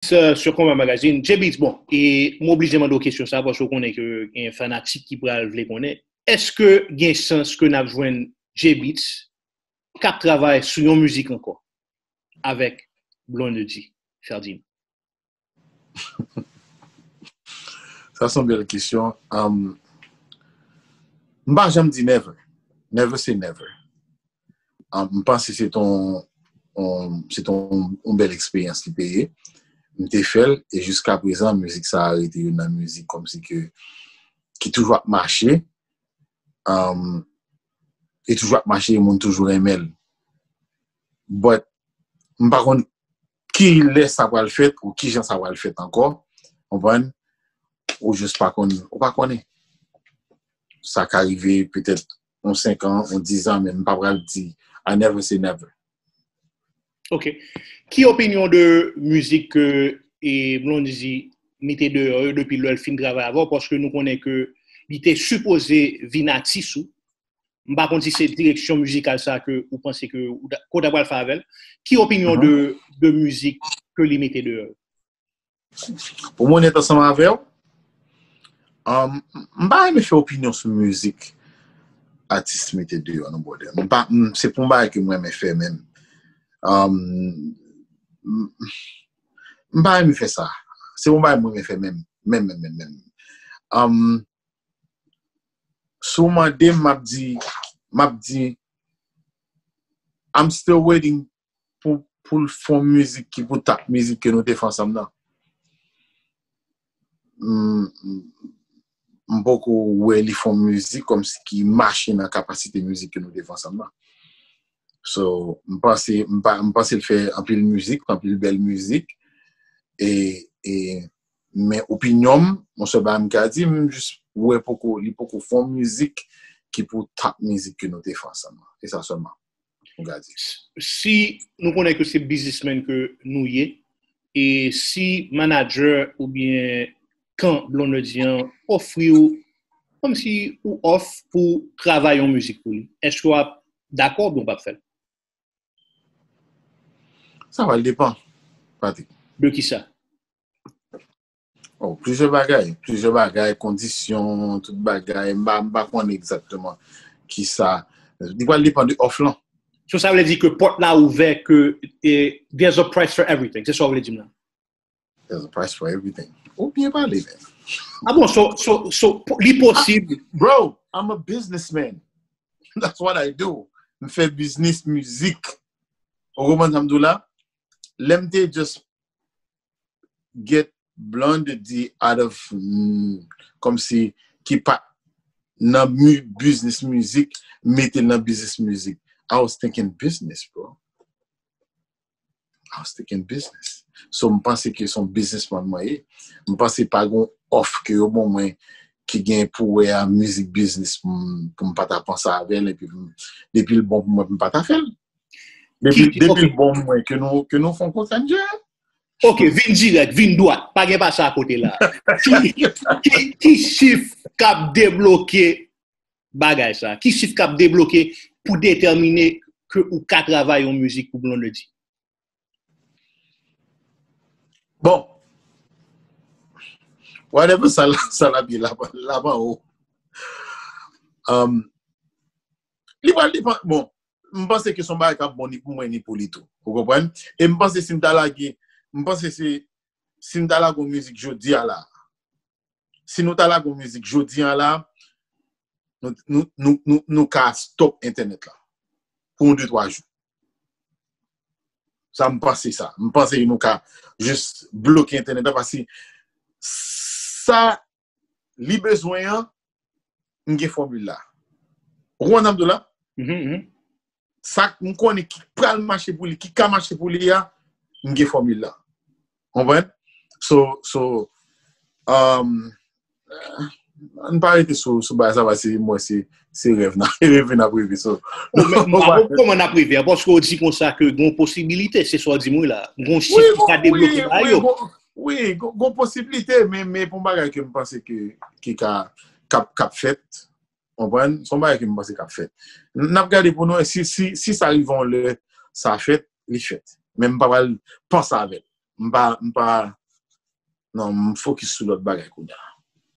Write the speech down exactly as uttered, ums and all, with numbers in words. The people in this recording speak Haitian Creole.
Sur Combat Magazine. J-Beatz, bon, e m oblije mande w kesyon sa, paske w konnen ke gen fanatik ki pral vle konnen. Èske gen chans ke n ap jwenn J-Beatz k ap travay sou yon mizik ankò avèk Blondedy Ferdinand? Sa se yon bèl kesyon. Um, m pa janm di never. Never say never. Um, m panse se ton um, se ton yon bèl eksperyans li te ye. M te fè l e jiska prezan mizik sa a rete youn nan mizik kòmsi ke ki toujou ap mache. Um, e toujou ap mache, moun toujou renmen l. But m pa konn ki lè sa pral fèt ou ki jan sa pral fèt ankò. Konprann? Ou jis pa konn, ou pa konnen. Sa ka rive petèt yon senk an, yon diz an, men m pa pral di I never say never. Ok. Ki opinyon de mizik ke e Blondedy mete deyò yo depi lè l fin travay avè w? Paske nou konnen ke li te sipoze vin atis ou. M pa konn si se direksyon mizikal sa ke ou panse ke ou ta- ke w ta pral fè avè l. Ki opinyon de, de mizik ke li mete deyò yo? Pou m onèt ansanm avè w, um, m pa renmen fè opinyon sou mizik atis mete deyò non, brother. M pa, m, se pa yon bagay ke m renmen fè menm. Um, m, m pa renmen fè sa. Se pa yon bagay mwen renmen fè menm. Menm, menm, menm, menm. Um, si w mande m, m ap di, m ap di, I'm still waiting pou, pou l fè yon mizik ki pou tap mizik ke nou te fè ansanm nan. M, m, m poko wè li fè yon mizik kòmsi ki mache nan kapasite mizik ke nou te fè ansanm nan. So, m panse, m pa, m panse l fè anpil mizik, anpil bèl mizik. E, e, men opinyon m, yon sèl bagay m ka di, m jis wè poko, li poko fè yon mizik ki pou tap mizik ke nou te fè ansanm nan. E sa sèlman. Ou ka di. Si nou konnen ke se biznismenn ke nou ye, e si manager oubyen kan Blondedy an ofri w, kòmsi ou off pou travay yon mizik pou li, èske w ap dakò oubyen w p ap fè l? Sa va depann, Patrick. De kisa? Oh, plizyè bagay, plizyè bagay, kondisyon, tout bagay, m pa, m pa konnen egzakteman kisa. Li pral depann de off lan. So sa vle di ke pòt la ouvè ke e, there's a price for everything. Se sa w vle di m la? There's a price for everything. Ou byen pale, men. Ah bon, so, so, so li posib. Bro, I'm a businessman. That's what I do. M fè biznis mizik. Ou konprann sa m di w la? Lè m te just get Blondedy out of mm, kòmsi ki pa nan biznis mizik, mete l nan biznis mizik. I was thinking business, bro. I was thinking business. So m panse ke se yon biznisman mwen ye. M panse pa gen off ke yo ban mwen ki gen pou wè a mizik biznis pou m, pou m pa ta panse avè l epi depi l bon pou mwen pou m pa ta fè l. Depi depi l bon mwen ke nou ke nou fè yon kontra. Ok, vin dirèk, vin dwat. Pa gen pase akote la. Ki, ki, ki chif k ap debloke bagay sa? Ki chif k ap debloke pou detèmine ke ou ka travay yon mizik pou Blondedy? Bon. Whatever sa la, sa la byen la, la ban ou. Um, li pral depan, bon, m panse ke se yon bagay k ap bon ni pou mwen ni pou li tou. Ou konprann? E m panse si m ta lage, m panse se si m ta lage yon mizik jodi a la, si nou ta lage yon mizik jodi a la, nou, nou, nou, nou, nou ka stop entènèt la pou yon de twa jou. Sa m panse sa. M panse nou ka jis bloke entènèt la paske sa li bezwen an, m gen fòmil la. Ou konprann sa m di w la? Sa m konnen ki pral mache pou li, ki ka mache pou li a, m gen fòmil la. Konprann? So, so, um, ann pa rete sou, sou bagay sa, paske mwen se, se rèv nan, reve n ap reve. So, kòman n ap reve a? Paske w di konsa ke gon posibilite, se sa w di m wi la. Gon chif ki ka debloke bagay yo. Wi, gon posibilite, men, men pou bagay ke m panse ke, ki ka, k ap, k ap fèt, konprann? Se yon bagay ke m panse k ap fèt. N ap gade pou nou, si, si, si sa rive yon lè, sa fèt, li fèt. Men m pa pral panse avè l. m pa, m pa, non, m fokis sou lòt bagay kounye a.